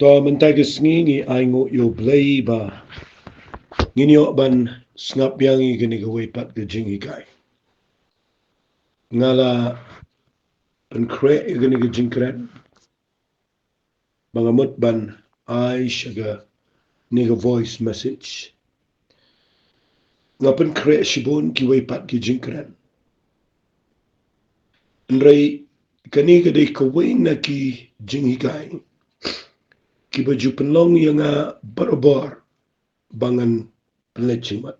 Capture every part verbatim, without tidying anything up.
Ka mynta ka sngi ngi ainguh ïa U Blei ba ngin ïoh ban sngap biang ïa kane kawei pat ka jinghikai. Nga la pynkhreh ïa kane ka jingkren ba nga mut ban ai sha kane ka voice message. Nga pynkhreh shibun kiwei pat ki jingkren. Hynrei kane ka dei kawei na ki jinghikai kiba ju pynlong ïa nga barabor ba ngan pynleit jingmut.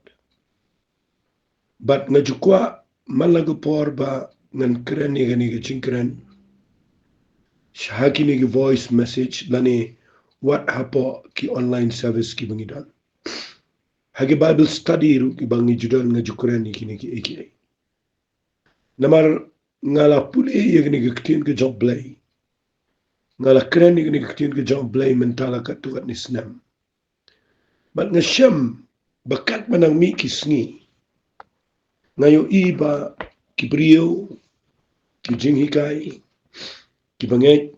Bad nga ju kwah man la ka por ba ngan kren ïa kane ka jingkren sha kine ki voice message lane wat hapoh ki online service kiba ngi don, ha ki Bible study ruh kiba ngi ju don, nga ju kren ïa kine kiei kiei. Namar nga la pule ïa kane ka ktien ka jong U Blei, nga la kren ïa kane ka ktien ka jong U Blei mynta la katto katne snem. Bad nga shem ba katba nang mih ki sngi, nga ïohi ba ki briew, ki jinghikai, ki bangeit,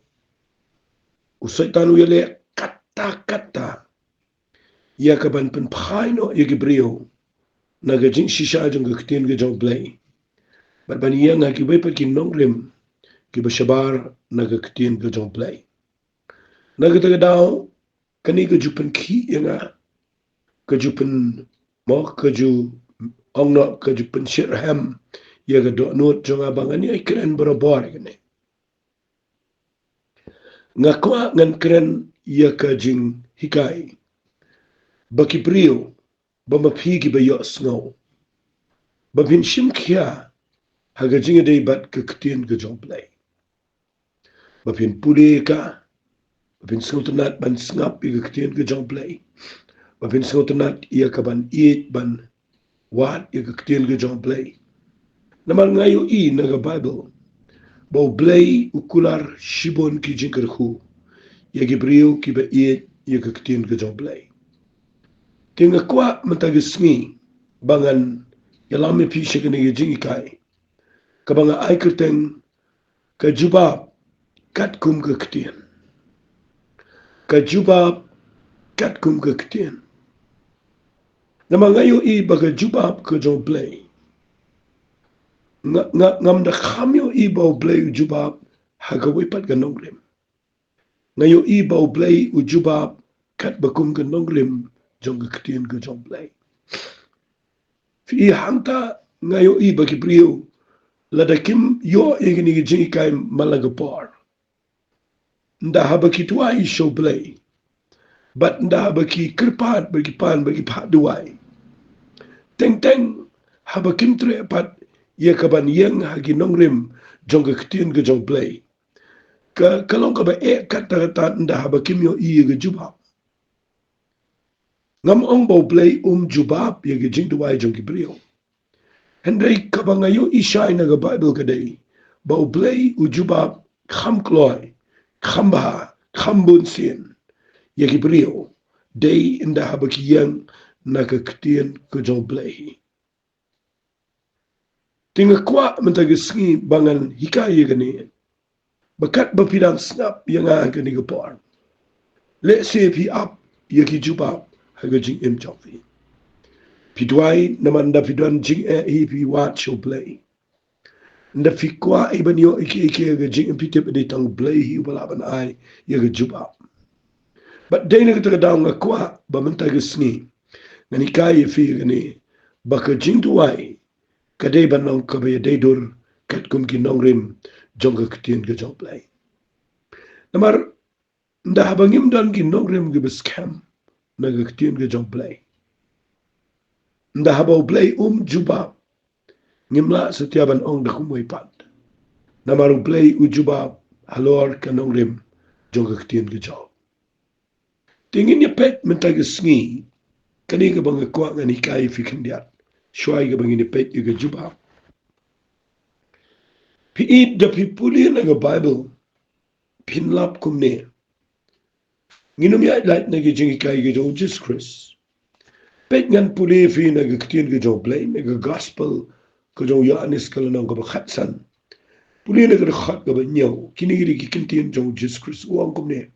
u Soitan u ïaleh katta katta ïa ka ban pynphai noh ïa ki briew na ka jingshisha jong ka ktien ka jong U Blei, bad ban ïeng ha kiwei pat ki nongrim kiba shabar na ka ktien ka jong U Blei. Na kata ka daw, kane ka ju pynkhih ïa nga, ka ju pyn, mo, ka ju ong noh, ka ju pynshit rhem ïa ka dohnud jong nga ba ngan ïai kren barabor ïa kane. Nga kwah ngan kren ïa ka jinghikai ba ki briew, ba ma phi kiba ïohsngew, ba phin shim khia ha ka jingïadei bad ka ktien ka jong U Blei, ba phin pule ïa ka, ba phin sngewtynnat ban sngap ïa ka ktien ka jong U Blei, ba phin sngewtynnat ïa ka ban ïeit ban wad ïa ka ktien ka jong U Blei. Namar nga ïohi na ka Bible ba U Blei u kular shibun ki jingkyrkhu ïa ki briew kiba ïeit ïa ka ktien ka jong U Blei. Te nga kwah mynta ka sngi ba ngan ïalam ïa phi sha kane ka jinghikai kaba nga ai kyrteng Ka Jubab Katkum ka Ktien. Ka Jubab Katkum ka Ktien. Namar nga ïohi ba ka jubab ka jong U Blei, nga, nga, ngam da kham ïohi ba U Blei u jubab ha kawei pat ka nongrim. Nga ïohi ba U Blei u jubab katba kum ka nongrim jong ka ktien ka jong U Blei. Phi i, hangta nga ïohi ba ki briew, lada kim ïoh ïa kine ki jinghikai man la ka por, ynda haba ki duwai sha U Blei, bad ynda haba ki kyrpad bad ki pan bad ki phah duwai, teng teng haba kim treh pat ïa ka ban ïeng ha ki nongrim jong ka ktien ka jong U Blei, ka, ka long kaba eh katta katta ynda haba kim ïohi ïa ka jubab. Ngam ong ba U Blei um jubab ïa ka jingduwai jong ki briew. Hynrei kaba nga ïohi shai na ka Bible ka dei ba U Blei u jubab kham kloi, kham bha, kham bunsien ïa ki briew, dei ynda haba ki ïeng na ka ktien ka jong U Blei. Te nga kwah mynta ka sngi ba ngan hikai ïa kane, ba katba phi dang sngap ïa nga ha kane ka por, lehse phi ap ïa ki jubab ha ka jingim jong phi. Phi duwai namar ynda phi don jingeh hi phi wad sha U Blei. Ynda phi kwah hi ban ïoh ïa kiei kiei ha ka jingim phi tip ba dei tang U Blei hi uba lah ban ai ïa ka jubab. Bad dei na kata ka daw nga kwah ba mynta ka sngi ngan hikai ïa phi ïa kane, ba ka jingduwai ka dei ban long kaba ïadei dur katkum ki nongrim jong ka ktien ka jong U Blei. Namar ynda haba ngim don ki nongrim kiba skhem na ka ktien ka jong U Blei, ynda haba U Blei um jubab, ngim lah satia ban ong da kumwei pat. Namar U Blei u jubab halor ka nongrim jong ka ktien ka jong U. Te ngin ïa peit mynta ka sngi kane kaba nga kwah ngan hikai ïa phi khyndiat, shuwa kaba ngin ïa peit ïa ka jubab. Phi i, da phi pule na ka Bible, phin lap kumne. Ngin ym ïaid lait na ki jinghikai ka jong U Jisu Khrist. Peit, ngan pule ïa phi na ka ktien ka jong U Blei, na ka Gospel ka jong u Ïoannis ka lynnong kaba khatsan. Pule na ka dkhot kaba hynñiew, kine ki dei ki ktien jong U Jisu Khrist, u ong kumne: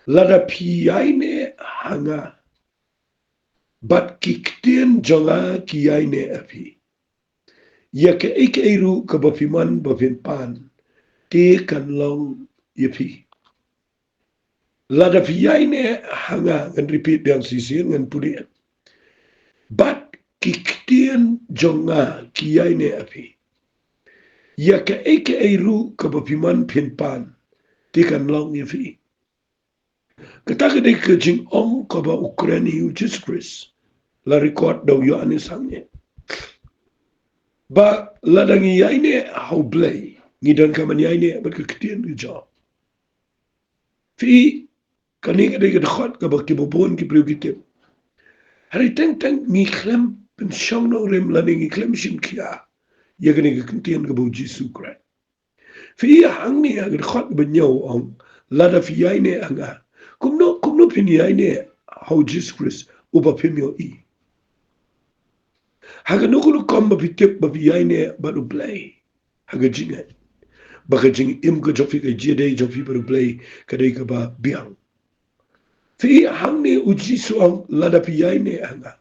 Lada phi ïaineh ha nga, bad ki ktien jong nga ki ïaineh ha phi, ïa kaei kaei ruh kaba phi mon ba phin pan, te kan long ïa phi. Lada phi ïaineh ha nga, ngan repeat biang shisien, ngan pule. Bad ki ktien jong nga ki ïaineh ha phi, ïa kaei kaei ruh kaba phi mon phin pan, te kan long ïa phi. Kata ka dei ka jingong kaba u kren ïa u Jisu Khrist, la record da u Ïoannis hangne. Ba lada ngi ïaineh ha U Blei, ngi donkam ban ïaineh bad ka ktien ka jong u. Phi, kane ka dei ka dkhot kaba ki babun ki briew ki tip. Hynrei teng teng ngi khlem pynshong nongrim lane ngi khlem shim khia ïa kane ka ktien kaba u Jisu u kren. Phi, hangne ha ka dkhot ba hynñiew u ong, lada phi ïaineh ha nga. Kumno, kumno phin ïaineh ha u Jisu Khrist uba phim ïohi? Ha kano kano ka rukom ba phi tip ba phi ïaineh bad U Blei ha ka jingngeit, ba ka jingim ka jong phi, ka jingïadei jong phi bad U Blei ka dei kaba biang? Phi, hangne u Jisu u ong, lada phi ïaineh ha nga.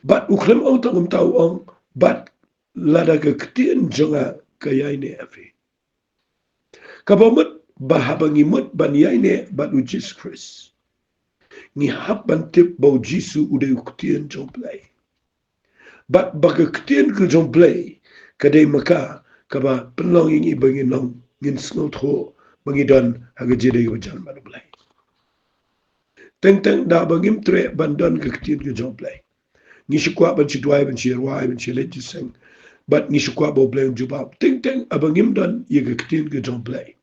Bad u khlem ong tang kumta, u ong, bad lada ka ktien jong nga ka ïaineh ha phi. Kaba mut ba haba ngi mut ban ïaineh bad u Jisu Khrist, ngi hap ban tip ba u Jisu u dei u ktien jong U Blei. Bad ba ka ktien ka jong U Blei ka dei ma ka kaba pynlong ïa ngi ba ngin long, ngin sngewthuh ba ngi don ha ka jingïadei kaba jan bad U Blei. Teng teng da ba ngim treh ban don ka ktien ka jong U Blei, ngi shu kwah ban shu duwai, ban shu rwai, ban shu leit jingïaseng, bad ngi shu kwah ba U Blei un jubab. Teng teng haba ngim don ïa ka ktien ka jong U Blei,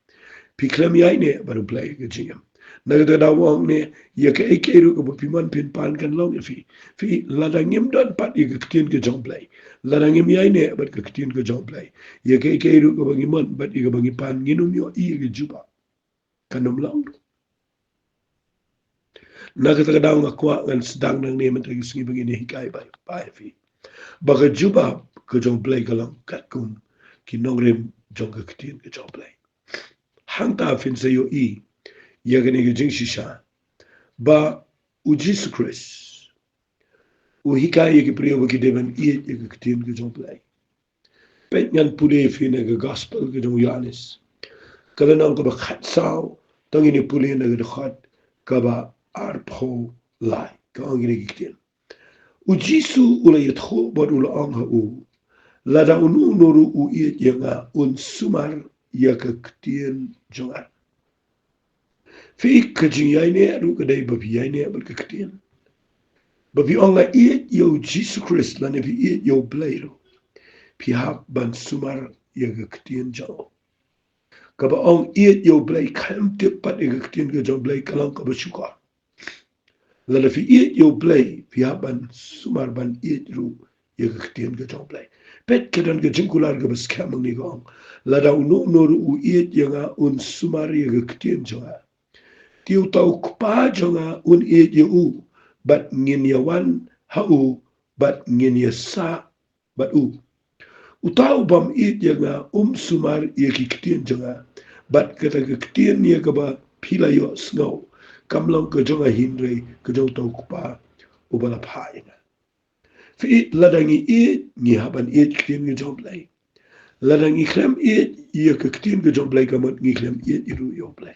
phi khlem ïaineh bad U Blei ha ka jingim. Na kata ka daw u ong ne, ïa kaei kaei ruh kaba phi mon phin pan kan long ïa phi. Phi, lada ngim don pat ïa ka ktien ka jong U Blei, lada ngim ïaineh bad ka ktien ka jong U Blei, ïa kaei kaei ruh kaba ngi mon bad ïa kaba ngi pan, ngin ym ïohi ïa ka jubab. Kan ym long ruh. Na kata ka daw nga kwah ngan sdang nangne mynta ka sngi ba ngin ïa hikai bha ïa phi ba ka jubab ka jong U Blei ka long katkum ki nongrim jong ka ktien ka jong U Blei. Hangta phin sa ïohi ïa kane ka jingshisha ba u Jisu Khrist u hikai ïa ki briew ba ki dei ban ïeit ïa ka ktien ka jong U Blei. Peit, ngan pule ïa phi na ka gospel ka jong u Ïoannis, ka lynnong kaba khatsaw, to ngin ïa pule na ka dkhot kaba arphew lai, ka ong kine ki ktien. U Jisu u la ïathuh bad u la ong ha u, lada uno uno ruh u ïeit ïa nga un sumar ïa ka ktien jong nga. Phi, ka jingïaineh ruh ka dei ba phi ïaineh bad ka ktien. Ba phi ong nga ïeit ïa u Jisu Khrist lane phi ïeit ïa U Blei ruh, phi hap ban sumar ïa ka ktien jong u. Kaba ong ïeit ïa U Blei khlem tip pat ïa ka ktien ka jong U Blei ka long kaba shukor. Lada phi ïeit ïa U Blei, phi hap ban sumar ban ïeit ruh ïa ka ktien ka jong U Blei. Peit, ka don ka jingkular kaba skhem hangne, ka ong, lada uno uno ruh u ïeit ïa nga un sumar ïa ka ktien jong nga. Te uta u Kpa jong nga un ïeit ïa u, bad ngin ïa wan ha u, bad ngin ïa sah bad u. Uta u bym ïeit ïa nga um sumar ïa ki ktien jong nga. Bad kata ka ktien ïa kaba phi la ïohsngew kam long ka jong nga hi, hynrei ka jong uta u Kpa uba la phah ïa nga. Phi, lada ngi ïeit, ngi hap ban ïeit ktien ka jong U Blei. Lada ngi khlem ïeit ïa ka ktien ka jong U Blei, ka mut ngi khlem ïeit ruh ïa U Blei.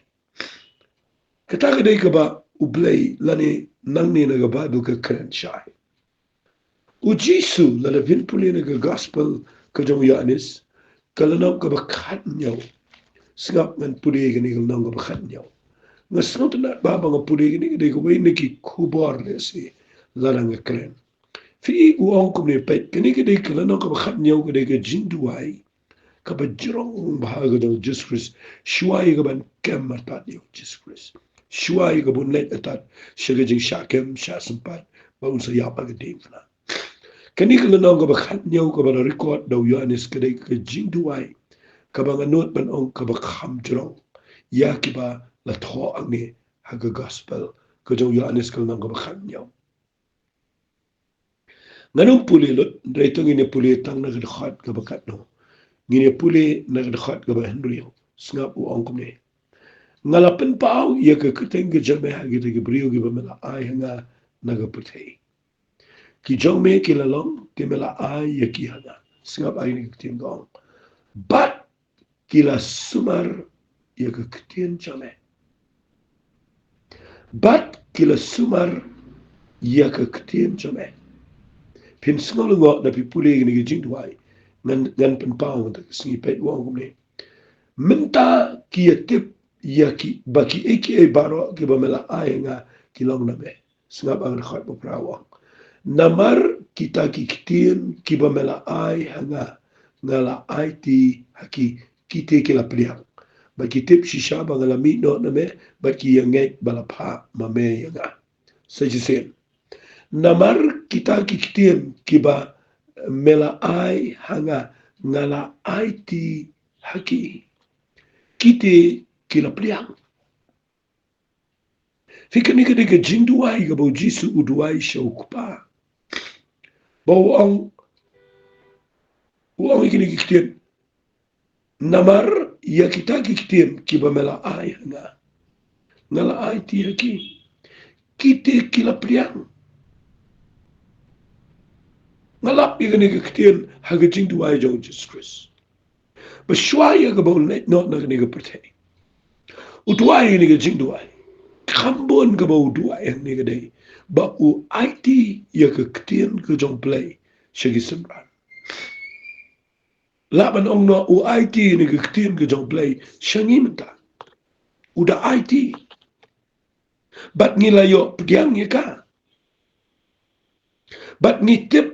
Kata ka dei kaba U Blei lane nangne na ka Baibl ka kren shai. U Jisu, lada phin pule na ka gospel ka jong u Ïoannis, ka lynnong kaba khathynñiew. Sngap, ngan pule kane ka lynnong kaba khathynñiew. Nga sngewtynnat ba, ba nga pule kane ka dei kawei na ki khubor lehse lada nga kren. Phi, u ong kumne, peit, kane ka dei ka lynnong kaba khathynñiew, ka dei ka jingduwai kaba jrong bha ka jong u Jisu Khrist shuwa ïa kaban kem myrtad ïa u Jisu Khrist, shuwa ïa kaba un leit artat sha ka jingshah kem shah sympat ba un sa ïap ha ka diengphna. Kane ka lynnong kaba khathynñiew kaba la record da u Ïoannis ka dei ka jingduwai kaba nga nud ban ong kaba kham jrong ïa kiba la thoh hangne ha ka gospel ka jong u Ïoannis, ka lynnong kaba khathynñiew. Ngan ym pule lut, hynrei to ngin ïa pule tang na ka dkhot kaba katno. Ngin ïa pule na ka dkhot kaba hynriew. Sngap, u ong kumne. Nga la pynpaw ïa ka kyrteng ka jong me ha kita ki briew kiba me la ai ha nga na ka pyrthei. Ki jong me ki la long, te me la ai ïa ki ha nga. Sngap ïa kane ka ktien ka ong. Bad ki la sumar ïa ka ktien jong me. Bad ki la sumar ïa ka ktien jong me. Phin sngew lyngngoh lada phi pule ïa kane ka jingduwai. Ngan, ngan pynpaw mynta ka sngi, peit u ong kumne. Mynta ki ïatip ïa ki, ba kiei kiei baroh kiba me la ai ha nga ki long na me. Sngap ïa ka dkhot ba phra u ong. Namar kita ki ktien kiba me la ai ha nga, nga la aiti ha ki, kite ki la pdiang. Bad ki tip shisha ba nga la mih noh na me, bad ki ïa ngeit ba la phah ma me ïa nga. Sa shisien. Namar kita ki ktien kiba me la ai ha nga, nga la aiti ha ki, kite ki la pdiang. Phi, kane ka dei ka jingduwai kaba u Jisu u duwai sha u Kpa. Ba u ong, u ong ïa kine ki ktien. Namar ïa kita ki ktien kiba me la ai ha nga, nga la aiti ha ki, kite ki la pdiang. Nga lap ïa kane ka ktien ha ka jingduwai jong u Jisu Khrist. Ba shuwa ïa kaba u leit noh na kane ka pyrthei, u duwai ïa kane ka jingduwai. Kham bun kaba u duwai hangne ka dei ba u aiti ïa ka ktien ka jong u Blei sha ki synran. Lah ban ong noh u aiti ïa kane ka ktien ka jong u Blei sha ngi mynta. U da aiti. Bad ngi la ïoh pdiang ïa ka. Bad ngi tip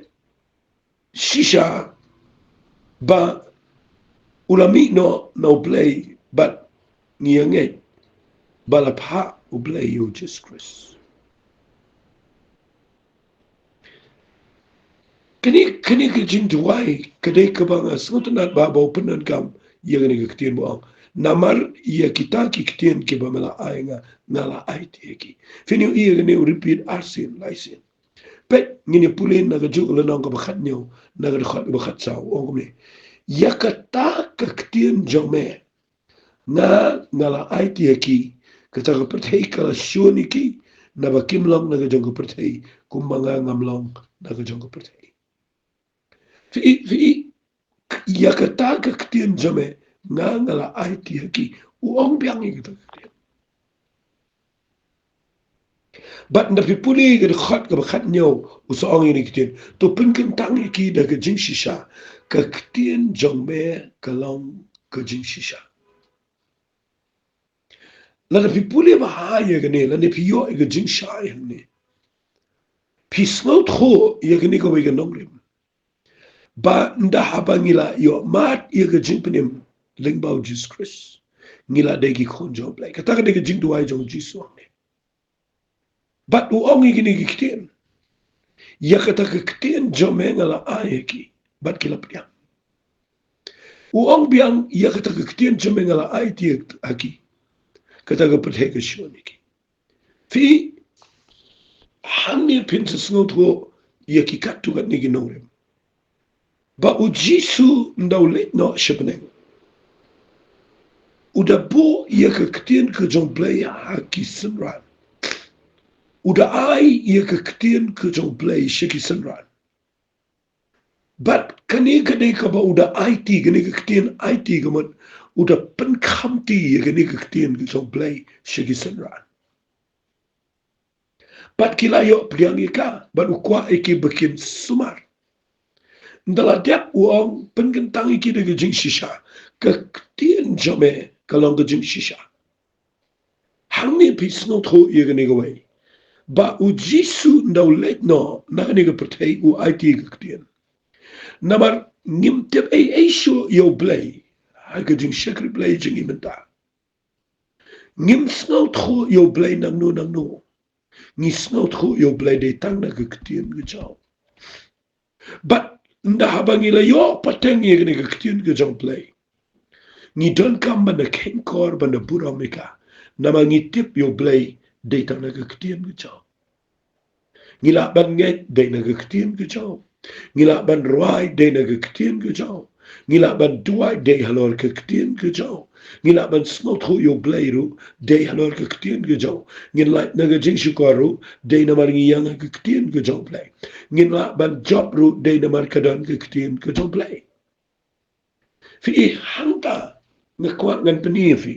shisha ba u la mih noh na u Blei, bad ngi ïa ngeit ba la phah u Blei ïa u Jisu Khrist. Kane, kane ka jingduwai ka dei kaba nga sngewtynnat ba, ba u pyndonkam ïa kane ka ktien ba ong. Namar ïa kita ki ktien kiba me la ai ha nga, nga la aiti ha ki. Phin ïohi ïa kane u repeat arsien, laisien. Peit, ngin ïa pule na kajuh ka lynnong kaba khathynñiew, na ka dkhot kaba khatsaw, u ong kumne. Ïa kata ka ktien jong me, nga, nga la aiti ha ki, kata ka pyrthei ka la shun ïa ki, naba kim long na ka jong ka pyrthei, kumba nga ngam long na ka jong ka pyrthei. Phi, phi, ïa kata ka ktien jong me, nga, nga la aiti ha ki, u ong biang ïa kata ka ktien. Bad nda phi pule ka dkhot kaba khathynñiew, u sa ong ïa kine ki ktien. To pynkyntang ïa ki da ka jingshisha. Ka ktien jong me ka long ka jingshisha. Lada phi pule bha ïa kane, lada phi ïoh ïa ka jingshai hangne, phi sngewthuh ïa kane kawei ka nongrim. Ba nda haba ngi la ïoh mad ïa ka jingpynim lyngba u Jisu Khrist, ngi la dei ki khun jong u Blei. Kata ka dei ka jingduwai jong u Jisu hangne. Bad u ong ïa kine ki ktien. Ïa kata ka ktien jong me nga la ai ha ki, bad ki la pdiang. U ong biang, ïa kata ka ktien jong me nga la aiti ha ki, kata ka pyrthei ka shun ïa ki. Phi, hangne phin sa sngewthuh ïa ki katto katne ki nongrim. Ba u Jisu nda u leit noh sha bneng, u da buh ïa ka ktien ka jong u Blei ha ki synran. U da ai ïa ka ktien ka jong u Blei sha ki synran. Bad kane ka dei kaba u da aiti, kane ka ktien aiti ka mut, u da pynkhamti ïa kane ka ktien ka jong u Blei sha ki synran. Bad ki la ïoh pdiang ïa ka, bad u kwah ïa ki ba kin sumar. Nda la dep, u ong, pynkyntang ïa ki da ka jingshisha. Ka ktien jong me ka long ka jingshisha. Hangne phi sngewthuh ïa kane kawei. Ba u Jisu nda u leit noh na kane ka pyrthei, u aiti ka ktien. Namar ngim tip ei ei shuh ïa u Blei ha ka jingshakri Blei jong ngi mynta. Ngim sngewthuh ïa u Blei nangno nangno. Ngi sngewthuh ïa u Blei dei tang na ka ktien ka jong u. Bad nda haba ngi la ïoh pateng ïa kane ka ktien ka jong u Blei, ngi donkam ban da kheiñkor, ban da burom ïa ka. Namar ngi tip ïa u Blei dei tang na ka ktien ka jong u. Ngi lah ban ngeit dei na ka ktien ka jong u. Ngi lah ban rwai dei na ka ktien ka jong u. Ngi lah ban duwai dei halor ka ktien ka jong u. Ngin lah ban sngewthuh ïa U Blei ruh dei halor ka ktien ka jong u. Ngin lait na ka jingshukor ruh dei namar ngi ïeng ha ka ktien ka jong U Blei. Ngin lah ban jop ruh dei namar ka don ka ktien ka jong U Blei. Phi i, hangta nga kwah ngan pyni ïa phi.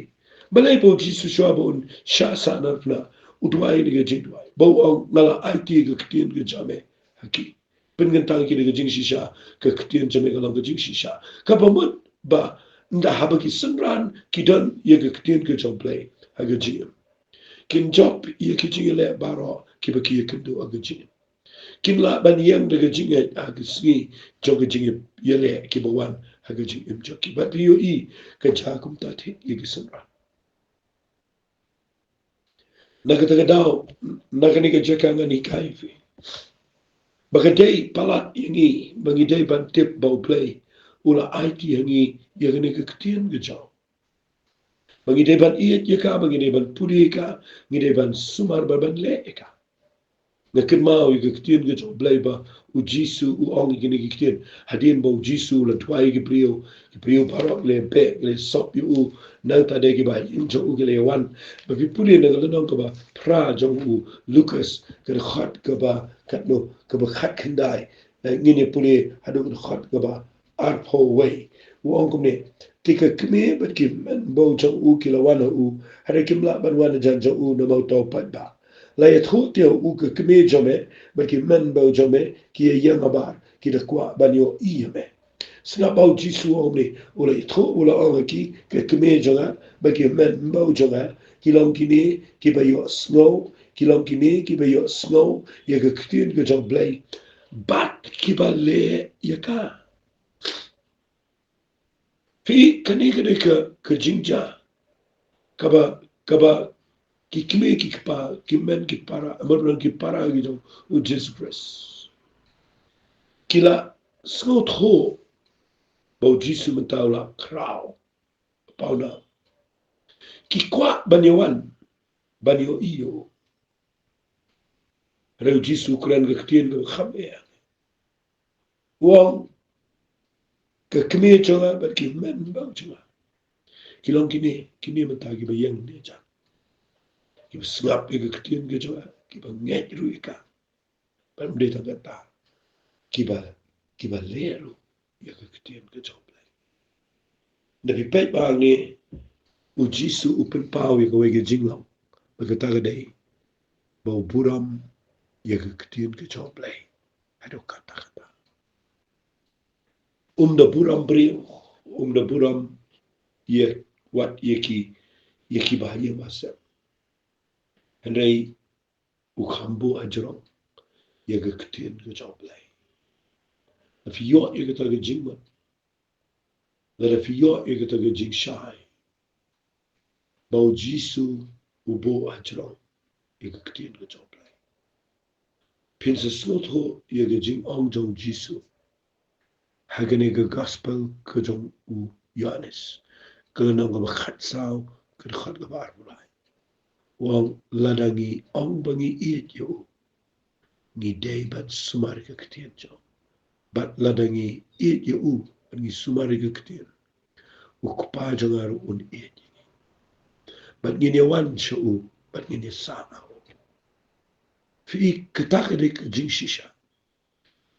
Balei ba U Jisu shuwa ba un shah sahnarphna u duwai ïa ka jingduwai, ba u ong, nga la aiti ïa ka ktien ka jong me ha ki. Pynkyntang ki da ka jingshisha, ka ktien jong me ka long ka jingshisha. Kaba mut ba ynda haba ki synran ki don ïa ka ktien ka jong U Blei ha ka jingim, kin jop ïa ki jingïaleh baroh kiba ki ïakynduh ha ka jingim. Kin lah ban ïeng da ka jingngeit ha ka sngi jong ka jingïaleh kiba wan ha ka jingim jong ki. Bad phi ïohi ka jia kumta thik ïa ki synran. Na kata ka daw, na kane ka jaka ngan hikai ïa phi ba ka dei palat ïa ngi ba ngi dei ban tip ba U Blei u la aiti ha ngi ïa kane ka ktien ka jong u. Ba ngi dei ban ïeit ïa ka, ba ngi dei ban pule ïa ka, ngi dei ban sumar, ban, ban leh ïa ka. Nga kynmaw ïa ka ktien ka jong U Blei ba U Jisu u ong ïa kine ki ktien hadien ba U Jisu u la duwai ïa ki briew, ki briew baroh ki la beh, ki la sop ïa u. Nangta de kiba ïeit jong u ki la wan. Ba phi pule na ka lynnong kaba phra jong u Lukas, ka dkhot kaba katno, kaba khatkhyndai. Eh, ngin ïa pule haduh ka dkhot kaba arphew wei. U ong kumne, te ka kmie bad ki hynmen bymman jong u ki la wan ha u, hynrei kim lah ban wan hajan jong u namar uta u paidbah. La ïathuh te ha u, ka kmie jong me bad ki hynmen bymman jong me ki ïa ïeng habar, ki da kwah ban ïohi ïa me. Sngap ba U Jisu u ong kumne, u la ïathuh, u la ong ha ki, ka kmie jong nga bad ki hynmen bymman jong nga ki long kine kiba ïohsngew, ki long kine kiba ïohsngew ïa ka ktien ka jong U Blei bad kiba leh ïa ka. Phi, kane ka dei ka, ka jingjia kaba, kaba ki kmie ki kpa, ki hynmen ki para, amar ki para ki jong U Jisu Khrist ki la sngewthuh ba U Jisu mynta u la khraw. Pauna ki kwah ban ïa wan ban ïohi ïa u. Hynrei U Jisu u kren ka ktien kaba kham eh. U ong, ka kmie jong nga bad ki hynmen bymman jong nga ki long kine, kine mynta kiba ïeng ne jan, kiba sngap ïa ka ktien ka jong nga, kiba ngeit ruh ïa ka. Bad ym dei tang kata, kiba, kiba leh ruh ïa ka ktien ka jong U Blei. Nda phi peit ba ngi, U Jisu u pynpaw ïa kawei ka jinglong ba kata ka dei ba u burom ïa ka ktien ka jong U Blei. Haduh katta katta. Um da burom briew, um da burom ïa wat ïa ki, ïa ki bahaïing bahasem. Hynrei u kham buh hajrong ïa ka ktien ka jong U Blei. Lada phi ïoh ïa kata ka jingmut, lada phi ïoh ïa kata ka jingshai ba U Jisu u buh hajrong ïa ka ktien ka jong U Blei, phin sa sngewthuh ïa ka jingong jong U Jisu ha kane ka gospel ka jong u Ïoannis, ka lynnong kaba khatsaw, ka dkhot kaba arphew lai. U ong, lada ngi ong ba ngi ïeit ïa u, ngi dei ban sumar ïa ka ktien jong u. Bad lada ngi ïeit ïa u bad ngi sumar ïa ka ktien, u Kpa jong nga ruh un ïeit ïa ngi. Bad ngin ïa wan sha u bad ngin ïa sah ha u. Phi i, kata ka dei ka jingshisha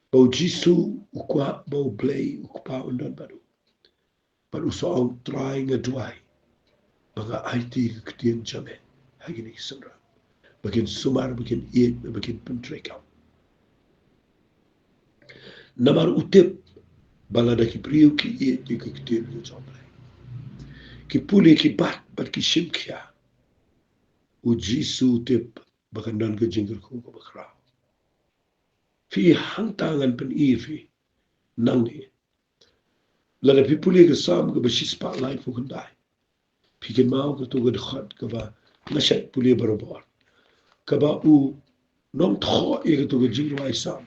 ba U Jisu u kwah ba U Blei u Kpa un don bad u. Bad u sa ong, Trai, nga duwai ba nga aiti ka ktien jong me ha kine ki synran, ba kin sumar, ba kin ïeit, ba kin pyntreikam. Namar u tip ba lada ki briew ki ïeit ïa ka ktien ka jong U Blei, ki pule, ki bat bad ki shim khia, U Jisu u tip ba kan don ka jingkyrkhu kaba khraw. Phi, hangta ngan pyni ïa phi nangne. Lada phi pule ka Salm kaba shispah laiphew khyndai, phi kynmaw kato ka dkhot kaba nga shait pule barabor, kaba u nongthoh ïa kato ka jingrwai Salm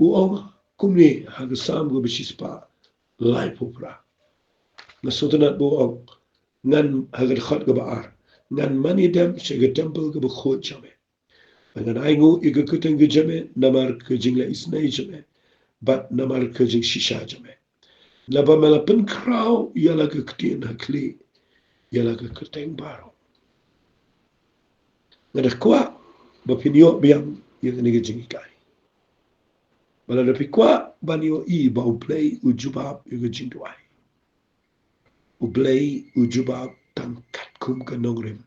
u ong kumne ha ka Salm kaba shispah laiphew phra. Nga sngewtynnat ba u ong, ngan, ha ka dkhot kaba ar, ngan mane dem sha ka templ kaba khuid jong me. Ngan ainguh ïa ka kyrteng ka jong me namar ka jingleh isynei jong me bad namar ka jingshisha jong me. Naba me la pynkhraw ïa la ka ktien ha khlieh ïa la ka kyrteng baroh. Nga da kwah ba phin ïoh biang ïa kane ka jinghikai. Ba lada phi kwah ban ïohi ba U Blei u jubab ïa ka jingduwai, U Blei u jubab tang katkum ka nongrim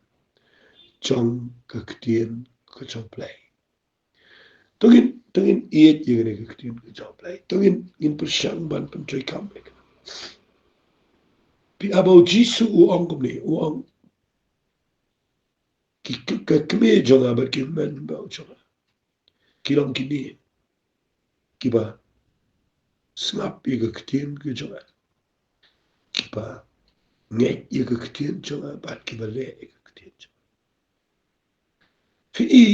jong ka ktien ka jong U Blei. To ngin, to ngin ïeit ïa kane ka ktien ka jong U Blei. To ngin, ngin pyrshang ban pyntreikam ïa ka. Phi, haba U Jisu u ong kumne, u ong, ki, ki, ka kmie jong nga bad ki hynmen jong nga ki long kine kiba sngap ïa ka ktien ka jong nga, kiba ngeit ïa ka ktien jong nga bad kiba leh ïa ka ktien jong nga. Phi i,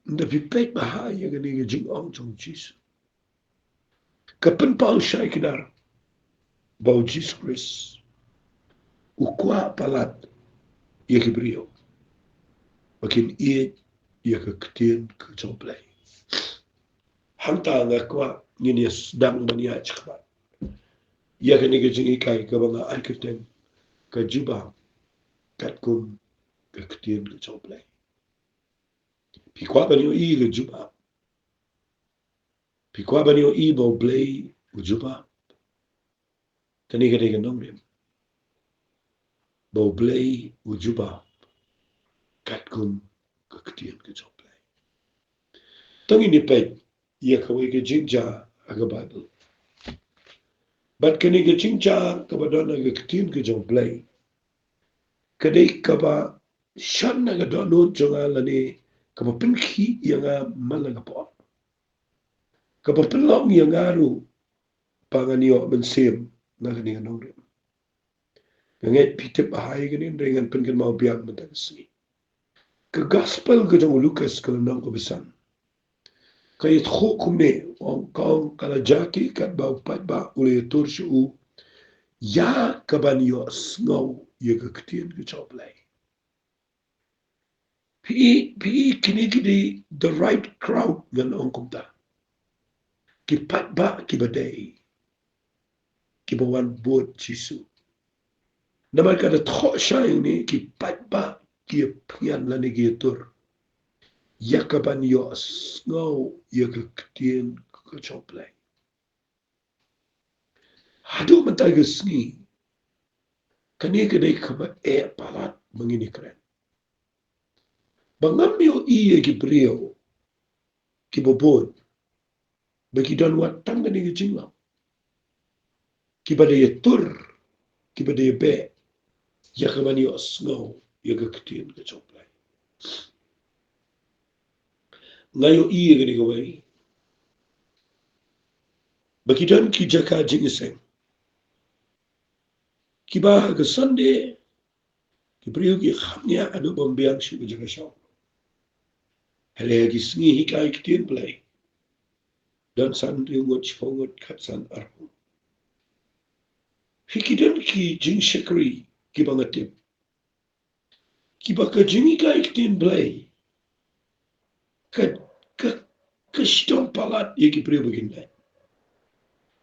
nda phi peit bha ïa kane ka jingong jong U Jisu, ka pynpaw shai kdar ba U Jisu Khrist u kwah palat ïa ki briew ba kin ïeit ïa ka ktien ka jong U Blei. Hangta nga kwah ngin ïa sdang ban ïa shakbat ïa kane ka jinghikai kaba nga ai kyrteng, ka jubab katkum ka ktien ka jong U Blei. Phi kwah ban ïohi ka jubab? Phi kwah ban ïohi ba U Blei u jubab? Kane ka dei ka nongrim, ba U Blei u jubab katkum ka ktien ka jong U Blei. To ngin ïa peit ïa kawei ka jingjia ha ka Baibl. Bad kane ka jingjia kaba don ha ka ktien ka jong U Blei, ka dei kaba shon na ka dohnud jong nga lane kaba pynkhih ïa nga man la ka por, kaba pynlong ïa nga ruh ba ngan ïoh mynsiem na kane ka nongrim. Nga ngeit phi tip bha ïa kane, hynrei ngan pynkynmaw biang mynta ka sngi. Ka Gospel ka jong u Lukas ka lynnong kaba san, ka ïathuh kumne, ong, ka ong, ka la jia te katba u paidbah u la ïatur sha u ïa kaban ïohsngew ïa ka ktien ka jong U Blei. Phi, phi, kine ki dei the right crowd, ngan ong kumta. Ki paidbah kiba dei, kiba wan bud Jisu. Namar ka da thoh shai hangne, ki paidbah ki ïapynïaid lane ki ïatur ïa kaban ïohsngew ïa ka ktien ka jong U Blei. Haduh mynta ka sngi, kane ka dei kaba eh palat ma ngi, ngi kren. Ba ngam ïohi ïa ki briew kiba bud ba ki don wat tang kane ka jinglong, kiba da ïatur, kiba da ïabeh ïa kaban ïohsngew ïa ka ktien ka jong U Blei. Nga ïohi ïa kane kawei, ba ki don ki jaka jingïaseng kiba ha ka Sunday ki briew ki kham ñiah haduh bym biang shuh ka jaka shong. Hynrei ha ki sngi hikai ktien Blei, don san, hynriew ngut, shiphew ngut, khatsan, arphew. Phi, ki don ki jingshakri kiba nga tip, kiba ka jinghikai ktien Blei ka, ka, ka shitom palat ïa ki briew ba kin leh.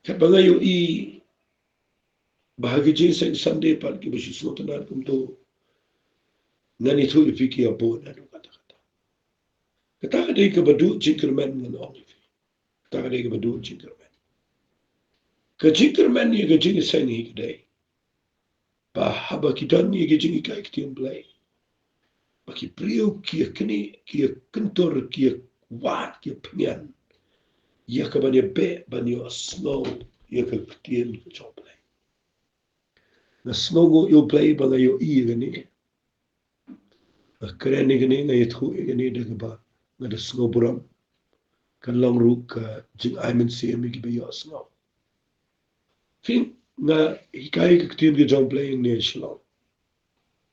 Katba nga ïohi ba ha ki jingïaseng Sunday pat kiba shu sngewtynnad kumto, ngan ïathuh ïa phi, ki ïa bud haduh katta katta. Kata ka dei kaba duh jingkyrmen, ngan ong ïa phi. Kata ka dei kaba duh jingkyrmen. Ka jingkyrmen ïa ka jingïaseng hi ka dei ba haba ki don ïa ka jinghikai ktien Blei, ba ki briew ki ïa knieh, ki ïa kyntur, ki ïa wad, ki ïa pynïaid ïa kaban ïabeh ban ïohsngew ïa ka ktien ka jong U Blei. Nga sngewnguh ïa U Blei ba nga ïohi ïa kane. Nga kren ïa kane, nga ïathuh ïa kane da kaba nga da sngewburom. Kan long ruh ka jingai mynsiem ïa kiba ïohsngew. Phi, nga hikai ka ktien ka jong U Blei hangne ha Shillong,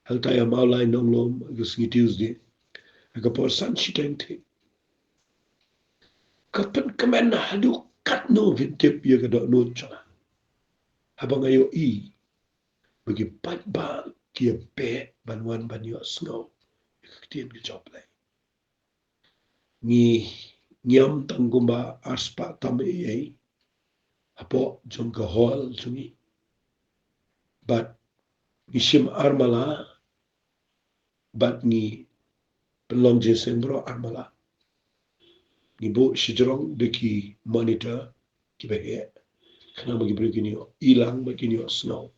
hangtai ha Mawlai Nonglum, ha ka sngi Tuesday, ha ka por san shiteng thiah. Ka pynkmen haduh katno, phin tip ïa ka dohnud jong nga haba nga ïohi ba ki paidbah ki ïabeh ban wan ban ïohsngew ïa ka ktien ka jong U Blei. Ngi, ngi ïam tang kumba arspah tam eiei hapoh jong ka hall jong ngi. Bad ngi shim ar mala, bad ngi pynlong jingïaseng baroh ar mala. Ngi buh shajrong da ki monitor kiba heh, khnang ba ki briew kin ïoh i lang bad kin ïoh sngew.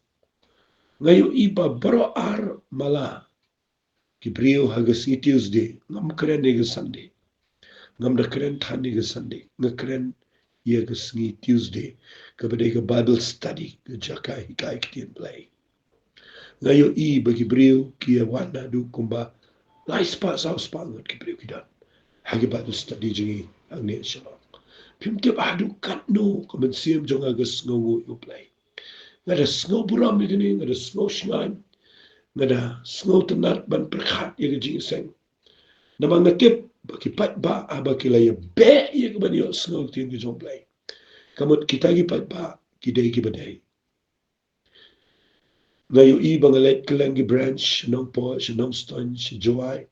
Nga ïohi ba baroh ar mala ki briew ha ka sngi Tuesday, ngam kren ïa ka Sunday. Ngam da kren than ïa ka Sunday, nga kren ïa ka sngi Tuesday, kaba dei ka Bible study, ka jaka hikai ktien Blei. Nga ïohi ba ki briew ki ïa wan haduh kumba lai spah saw spah ngut ki briew ki don ha ka Bible study jong ngi hangne Shillong. Phim tip haduh katno ka mynsiem jong nga ka sngewnguh ïa U Blei. Nga da sngew burom ïa kane, nga da sngew shngaiñ, nga da sngew tynnad ban pyrkhat ïa ka jingïaseng. Namar nga tip ba ki paidbah haba ki la ïa beh ïa ka ban ïohsngew ktien ka jong U Blei, ka mut kita ki paidbah ki dei kiba dei. Nga ïohi ba nga leit kylleng ki branch, sha Nongpoh, sha Nongstoiñ, sha Jowai,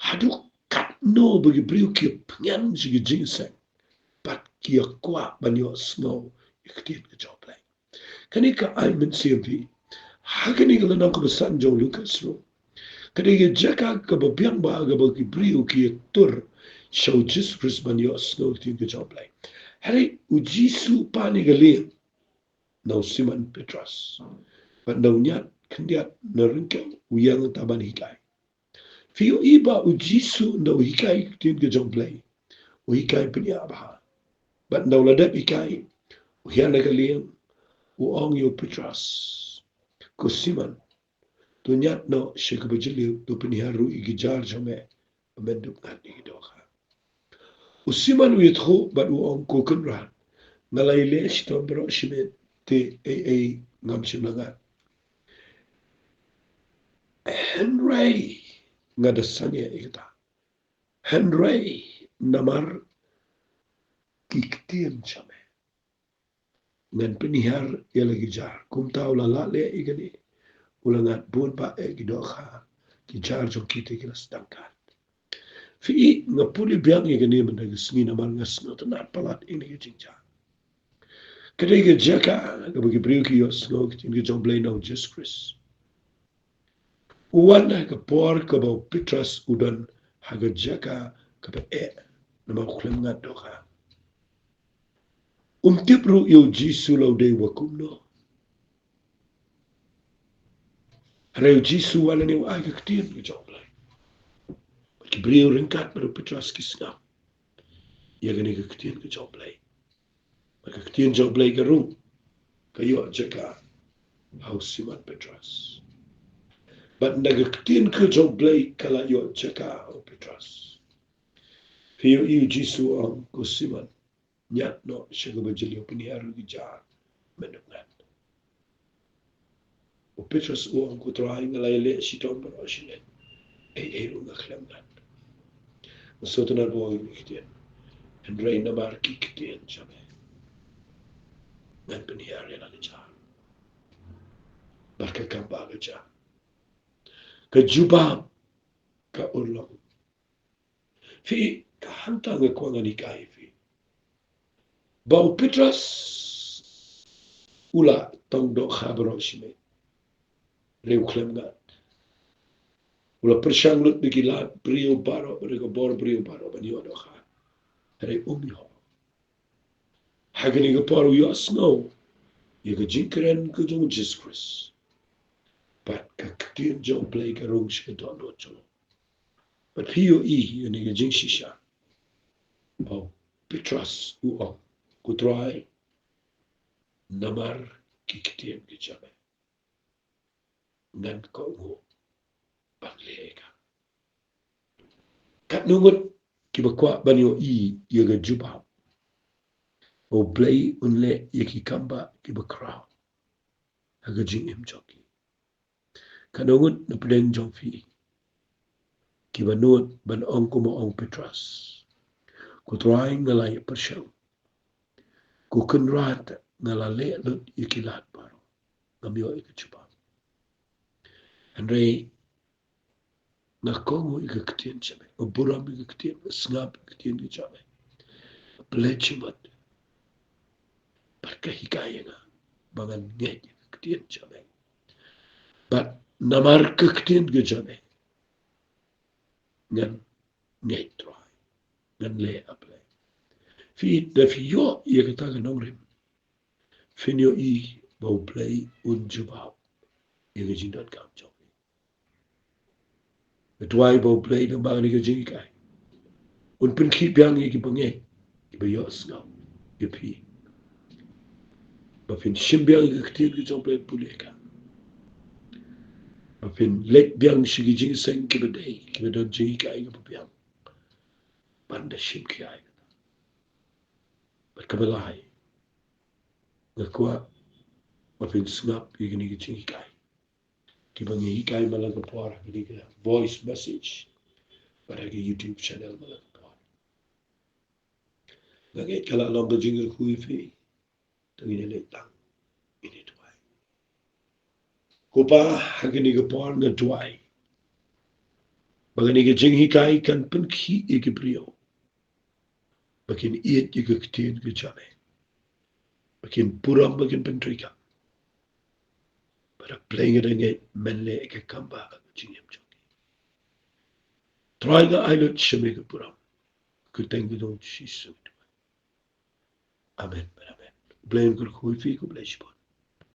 haduh katno ba ki briew ki pynïaid sha ka jingïaseng bad ki ïa kwah ban ïohsngew ïa ka ktien ka jong U Blei. Kane ka ai mynsiem phi ha kane ka lynnong kaba san jong u Lukas ruh. Ka dei ka jaka kaba biang bha kaba ki briew ki ïa tur sha u Jisu Khrist ban ïohsngew ïa ka ktien ka jong U Blei. Hynrei u Jisu u pan ïa ka lieng na u Simon Petros, bad na u ñiad khyndiat na ryngkew u ïeng nangta ban hikai. Phi ïohi ba u Jisu ynda u hikai ïa ka ktien ka jong U Blei, u hikai pynïaid bha. Bad ynda u la dep hikai, u hiar na ka lieng, u ong ïa u Petros, ko Simon, to ñiad noh sha kaba jylliew, to pynhiar ruh ïa ki jar jong me, ba men dup ngat ïa ki dohkha. U Simon u ïathuh bad u ong, ko Kynrad, nga la ïaleh shitom baroh shi miet, te ei ei ngam shym la ngat. Hynrei nga da sangeh ïa kata. Hynrei namar ki ktien jong me, ngan pynhiar ïa la ki jar. Kumta u la lah leh ïa kane, u la ngat bun bha eh ki dohkha, ki jar jong ki te ki la sdang kat. Phi i, nga pule biang ïa kane mynta ka sngi namar nga sngewtynnad palat ïa kane ka jingjia. Ka dei ka jaka kaba ki briew ki ïohsngew ïa ka ktien ka jong U Blei na u Jisu Khrist. U wan ha ka por kaba u Petros u don ha ka jaka kaba eh namar u khlem ngat dohkha. Um tip ruh ïa u Jisu la u dei uba kumno. Hynrei u Jisu u wan hangne u ai ka ktien ka jong U Blei. Bad ki briew ryngkat bad u Petros ki sngap ïa kane ka ktien ka jong U Blei. Bad ka ktien jong U Blei ka rung, ka ïoh jaka ha u Simon Petros. Bad ynda ka ktien ka jong U Blei ka la ïoh jaka ha u Petros, phi ïohi u Jisu u ong, ko Simon, ñiad noh sha kaba jylliew, pynhiar ruh ki jar, men dup ngat. U Petros u ong, ko Trai, nga la ïaleh shitom baroh shi miet, ei ei ruh nga khlem ngat. Nga sngewtynnad ba u ong ïa kane ka ktien. Hynrei namar ki ktien jong me, ngan pynhiar ïa la ki jar. Bad ka kam ba ka jia, ka jubab ka urlong. Phi, ka hangta nga kwah ngan hikai ïa phi ba u Petros u la tong dohkha baroh shi miet, hynrei u khlem ngat. U la pyrshang lut da ki lad briew baroh, da ka bor briew baroh ban ïoh dohkha, hynrei um ïoh. Ha kane ka por u ïohsngew ïa ka jingkren ka jong u Jisu Khrist. Bad ka ktien jong U Blei ka rung sha ka dohnud jong u. Bad phi ïohi ïa kane ka jingshisha ba u Petros u ong, ko Trai, namar ki ktien ki jong me, ngan kohnguh ban leh ïa ka. Katno ngut kiba kwah ban ïohi ïa ka jubab ba U Blei un leh ïa ki kam ba kiba khraw ha ka jingim jong ki. Katno ngut na pdeng jong phi kiba nud ban ong kumba ong u Petros, ko Trai, nga la ïa pyrshang, ko Kynrad, nga la leh lut ïa ki lad baroh, ngam ïoh ïa ka jubab. Hynrei nga kohnguh ïa ka ktien jong me, nga burom ïa ka ktien, nga sngap ïa ka ktien ka jong me. Pynleit jingmut bad ka hikai ïa nga ba ngan ngeit ïa ka ktien jong me. Bad namar ka ktien ka jong me ngan ngeit, Trai. Ngan leh, A Blei. Phi, da phi ïoh ïa kata ka nongrim, phin ïohi ba U Blei un jubab ïa ka jingdonkam jong phi. Nga duwai ba U Blei lyngba kane ka jinghikai un pynkhih biang ïa ki bangeit, ki ba ïohsngew ïa phi, ba phin shim biang ïa ka ktien ka jong U Blei pule ka, ba phin leit biang sha ki jingïaseng ki ba dei, ki ba don jinghikai ki ba biang ban da shim ki ai. Bad kaba lai, nga kwah ba phin sngap ïa kine ki jinghikai ki ba ngi hikai man la ka por ha kane ka voice message bad ha ka YouTube channel man la ka por. Nga ngeit ka la long ka jingkyrkhu ïa phi. To ngin ïa leit lang, ngin ïa duwai. Ko Pa, ha kane ka por nga duwai ba kane ka jinghikai kan pynkhih ïa ki briew ba kin ïeit ïa ka ktien ka jong me, ba kin burom, ba kin pyntreikam. Bad A Blei, nga da ngeit men leh ïa ka kam ba ha ka jingim jong ki. Trai, nga ai lut sha me ka burom. Kyrteng ka jong U Jisu. Amen. Amen. Blei un kyrkhu ïa phi, khublei shibun.